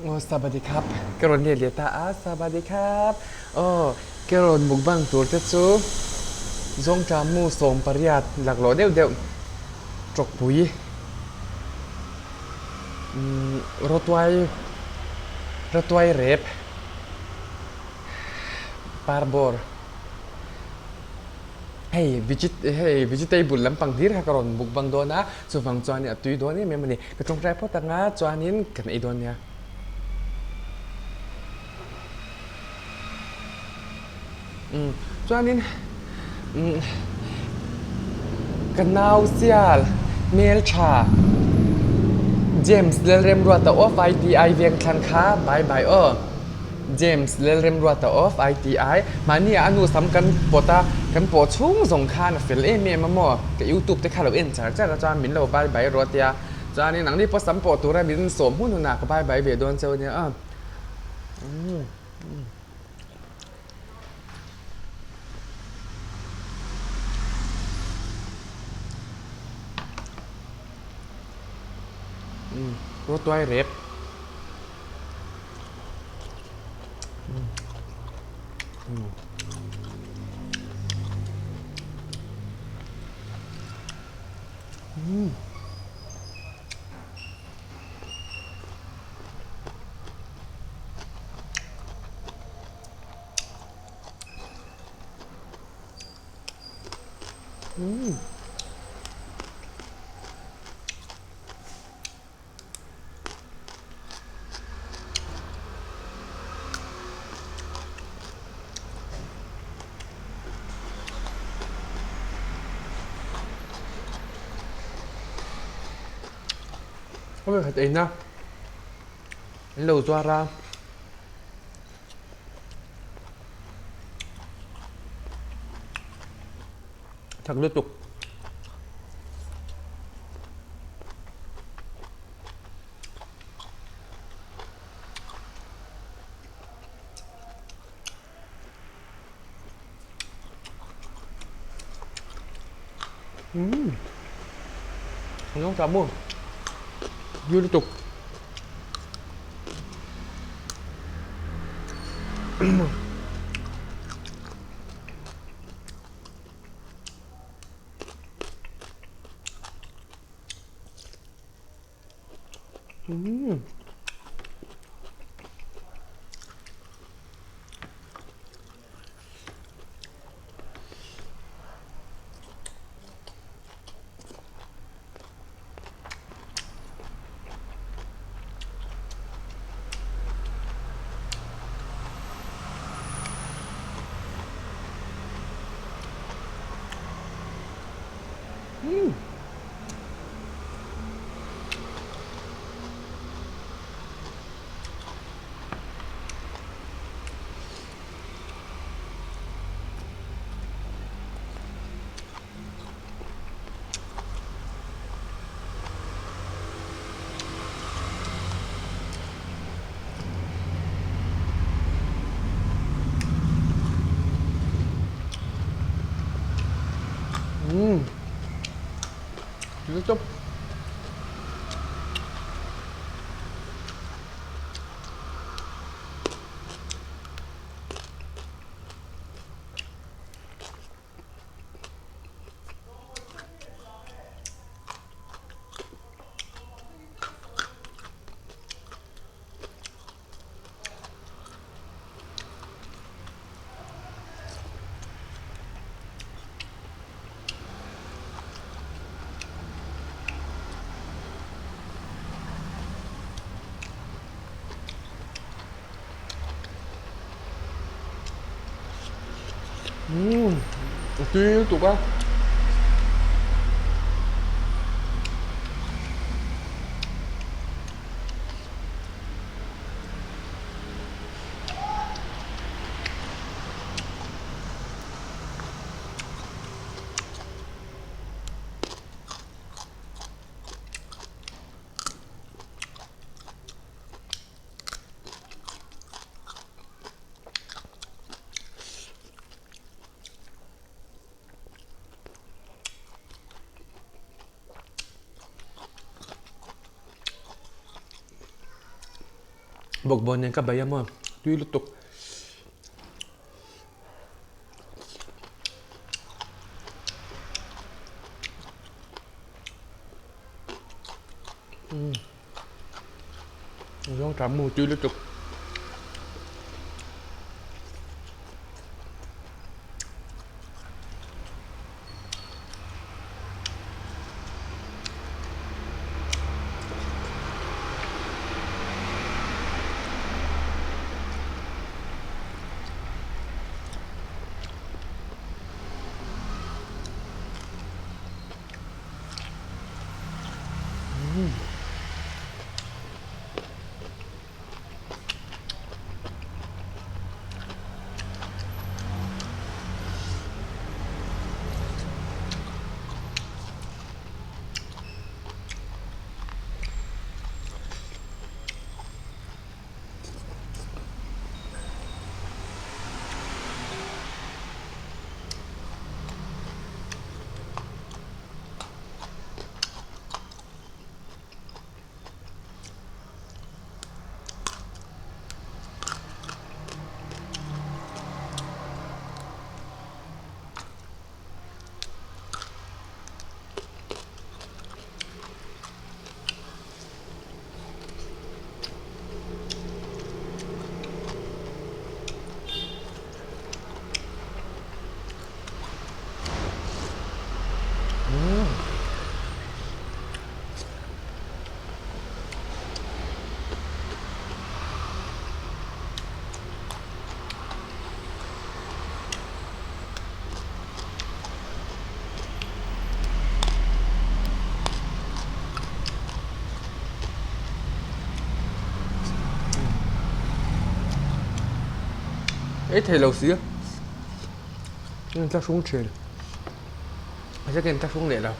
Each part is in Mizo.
Aw sabadi khap ka rawn let leh ta a sabadi khap aw ka rawn mukbang tur te chu zawngṭah mu 18 laklawh deuh deuh tawkpui umm rawtuai rawtuai rep parbawr. Hei veggie hei vegetable lampang hlir kha ka rawn mukbang dawn a, chuvang chuanin a tui dawn em em a ni. Ka tawngtai phawt ang a, chuanin kan ei dawn nia. Umm chuanin umm ka nau sial hmeltha James Lalremruata of ITI Vengthlang kha bye bye aw. James Lalremruata of ITI, Mahni ah a nu sam kan pawt a, kan pawh chhung zawng khan a fel em em a maw? Ka youtube te kha lo en char char a chuan min lo bye bye rawh tia, chuanin nangni pawh sam pawh tura min sawm hun hunah ka bye bye ve dawn cheu ania a. Rawtuai rep. Ôi thật in á Lầu toa ra Thật liên tục Umm Ngon chả mua Liên tục Umm. Umm. Umm. Lutuk. Umm a tui lutuk a. Bawkbawn nen ka bei a maw tui lutuk. Zawngṭah mu tui lutuk. Ei thei lo si a thlahrung thin a second thlahrung leh lo.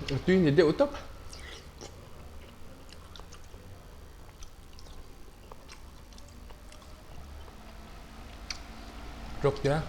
A tui ni deuh tawp. Rawk tia.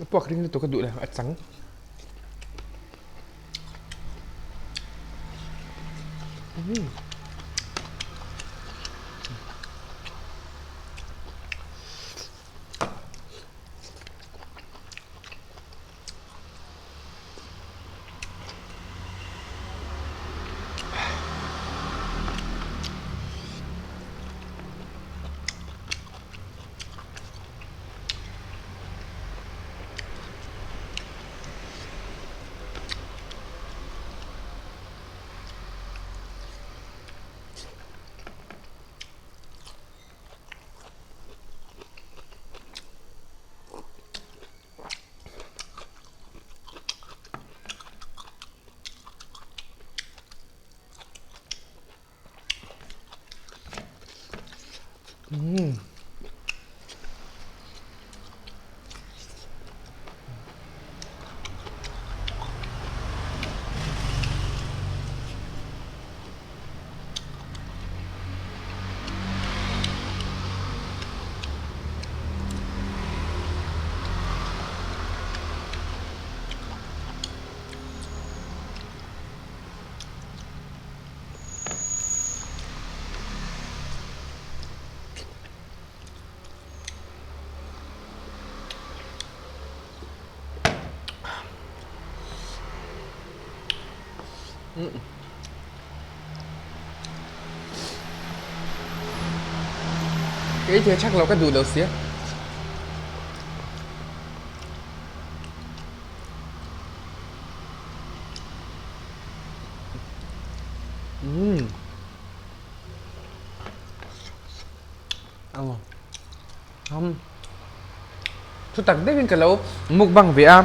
Puak ring lutuk a duh lo a chang. Umm. Kei thei thak lo ka duh lo sia. Umm. Aw. Um. Thu tak deuhin ka lo mukbang ve a.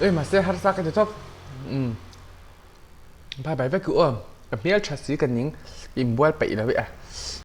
Ui mahse harsa ka ti thawk. Umm. Bye bye vek u aw. Ka hmel tha si ka ning inbual peih lo e a.